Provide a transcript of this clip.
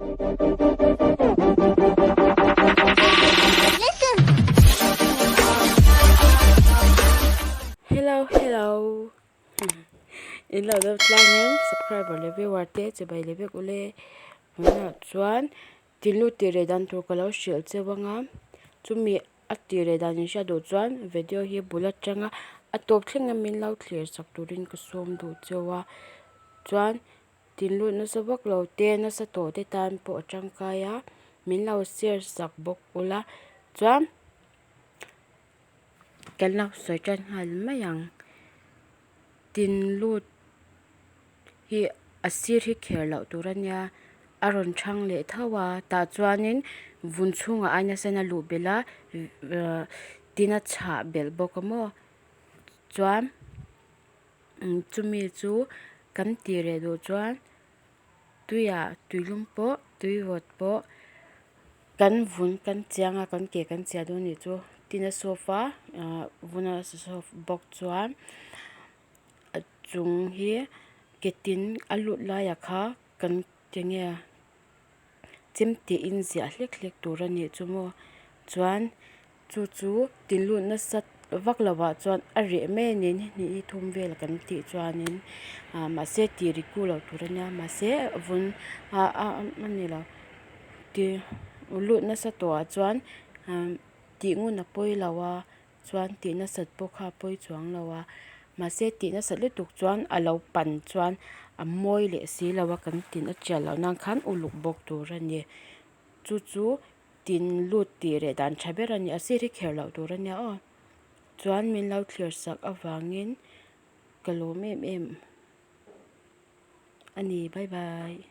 Hello hello in lo deuh tlang em subscriber leh viewer te chibai leh vek ule tunah chuan tinlu tih reh dan tur ka lo hrilh cheu anga chumi a tih reh dan in hriat duh chuan video hi bul atanga a tawp thleng a min lo thlir sak turin ka sawm duh cheu a chuan. Tin lut nasa vak lo te nasa tawh te tan pawh a tangkai a min lo share sak bawk ula chuan kan lo sawi tan nghal mai ang tin lut hi a sir hi kher loh tur a nia a rawn thang leh tho a tah chuanin vun chhungah aina sen a luh belh a tin a chhah belh bawk a maw chuan. Chumi chu kan tih reh duh chuan tuiah tuilum pawh tui vawt pawh kan vun kan chiang a kan ke kan chiah dawn anih chu tin a soft a ah vun a soft bawk chuan a chung hi ke tin a lut laiah kha kan enge chem tih in ziah hlek hlek tur a nih chu maw chuan chu chu tin lut nasa vak lovah chuan a reh mai a ni ni hnih ni thum vel kan tih chuanin ah mahse tih ri ku lo tur a nia mahse vun ah ah a ni lo ti lut nasa tawh ah chuan tih ngun a pawi lo a. Chuan tih nasat pawh kha a pawi chuang lo a mahse tih nasat lutuk chuan a lo pan chuan a mawi leh si lo a kan tin a tial loh nan khan uluk bawk tur a ni chu chu tin lut tih reh dan tha ber a ni a sir hi kher loh tur a nia aw chuan min lo thlir sak avangin ka lawm em em a ni bye bye.